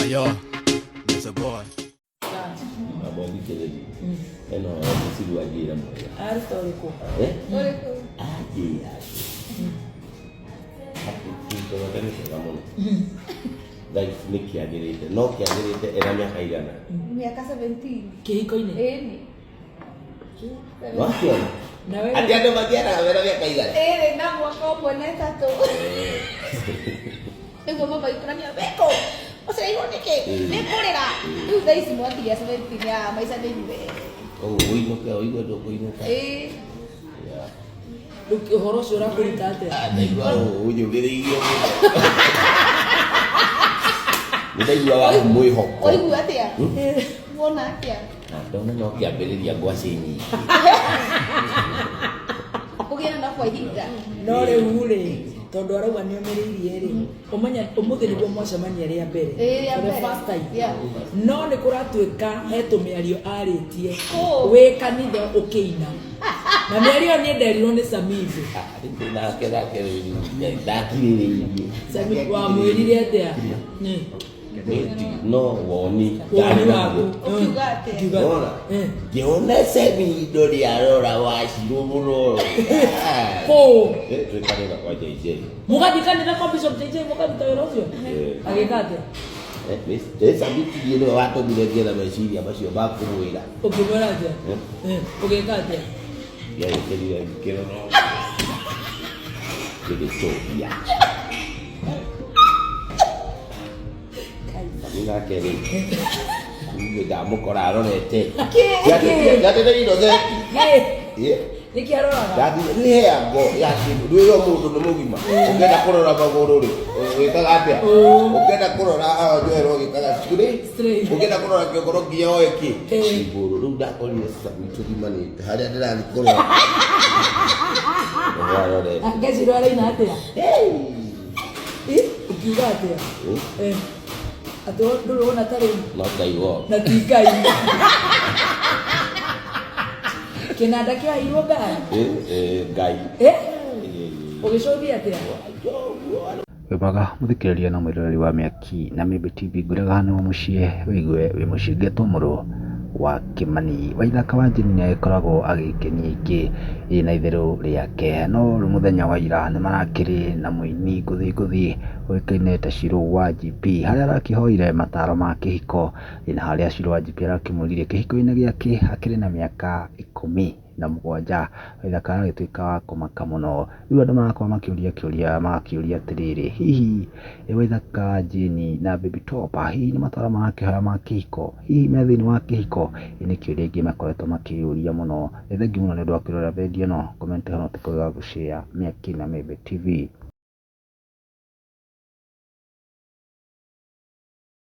Yo, it's a boy. Amwandikĩrĩri ĩno mũcigu anjĩra mwega. Aruta ũrĩkũ? Eh? Ũrĩkũ? Anjĩra atĩ atĩ kĩhiko gĩake nĩ kĩega mũno. Thaa ici nĩ kĩagĩrĩte, no kĩagĩrĩte ena mĩaka igana? Mĩaka 17. Kĩhiko-inĩ? Ĩni. Wakĩona? Na we Atĩ andũ mathianaga mena mĩaka igana? Ĩrĩ na mwaka ũmwe na 3. Nĩguo mama ikũrania wĩkũ? Ũciarirwo nĩkĩ? Nĩ kũrĩra. Rĩu thaa ici mwakinyia 17 ya maica nĩ inyuĩ. Koguo ũinũke, ũigue ndũkũinũka. Ĩĩ. Yeah. Rĩu ũhoro ũcio ũrakũruta atĩa? Ah, ndaigua ũnjũgĩrĩirie mũno. Nĩ ndaigua wa mwĩhoko. Ũigua atĩa? Wona atĩa? Na ndona no kĩambĩrĩria ngwacĩ nyingĩ. Kũgĩra na kwa ihinda. No rĩu rĩ, tondũ arauga nĩ omĩrĩirie rĩ, ũmenya ũmũthĩ nĩguo mwacemania rĩa mbere. Ĩĩ, rĩa For the mbere. first time. Yeah. No nĩ kũratuĩka he tũmĩario arĩtie Kũ? wĩ kanitha ũkĩina. Na mĩario ĩyo niĩ nderirwo nĩ Samizi. Ah, rĩu nake nake rĩu ndakirĩrĩirie. Sami wamwĩrire atĩa? Nĩ. No woni. Woni waku. Ũkiuga atĩa? Ũkiuga atĩa? Wona? Eh. Ngĩona Samido nĩarora wacirwo mũno. Kũ? Eh, twĩ kanitha kwa JJ. Mũgathiĩ kanitha kwa Bishop JJ mũkaruta wĩra ũcio? Eh. Agĩka atĩa? Eh, nĩ Samiti nĩwe watũmire ngĩe na meciria macio ma kũmwĩra. Ũkĩmwĩra atĩa? Eh? Eh, ũgĩka atĩa? Ngĩagĩkĩrire ngĩrora. Ngĩgĩcũhia. Mami nake rĩ, kumbe ndamũkora arorete. Kĩ? Ndatete innocent. Kĩ? Eh? Nĩkĩ aroraga? Ndathire nĩ heango ya kĩndũ rwĩrwo mũndũ nĩ mũgima ũngĩenda kũrora magũrũ rĩ wĩkaga atĩa ũngĩenda kũrora haha njohero ũgĩkaga straight Straight. ũngĩenda kũrora kĩongoro nginya oe kĩ Eh. igũrũ rĩu ndakorire Sami tũthimanĩte harĩa ndĩrathiĩ kũrora Nĩho arorete. Ngecirwo araina atĩa? Ĩ, ũkiuga atĩa? Eh? Eh, atĩ ndũrĩ wona ta rĩu No Ngai woka. na ti Ngai. Kĩnanda kĩoheirwo ngari? Eh, eh, Ngai. Eh? Eh, Ũgĩcũthia atĩa? Wĩ mwega mũthikĩrĩria na mwĩroreri wa Mĩaki na Mĩmbi TV ngwĩraga nĩ mũciĩ wĩigue wĩ mũciĩ ngetwo mũrũ wa Kĩmani. Waithaka wa Jane nĩ agĩkoragwo agĩkenia aingĩ ĩ na itherũ rĩake, no rĩu mũthenya wa ira nĩ marakĩrĩ na mũini ngũthi ngũthi ũĩkaine ta Shiro wa GP harĩa arakĩhoire mataro ma kĩhiko na harĩa Shiro wa GP arakĩmwĩrire kĩhiko-inĩ gĩake akĩrĩ na mĩaka 17. Waithaka aragĩtuĩka wa kũmaka mũno. Rĩu andũ marakorwo makĩũria kĩũria magakĩũria atĩrĩrĩ, hihi Waithaka Jane na Baby Top hihi nĩ mataro marakĩhoya ma kĩhiko? Hihi me thĩinĩ wa kĩhiko? Nĩ kĩũria aingĩ makoretwo makĩyũria mũno. Nĩ thengiũ mũno nĩ ũndũ wa kwĩrorera video ĩno, comment hau no ũtige gũ share Mĩaki na Mĩmbi TV.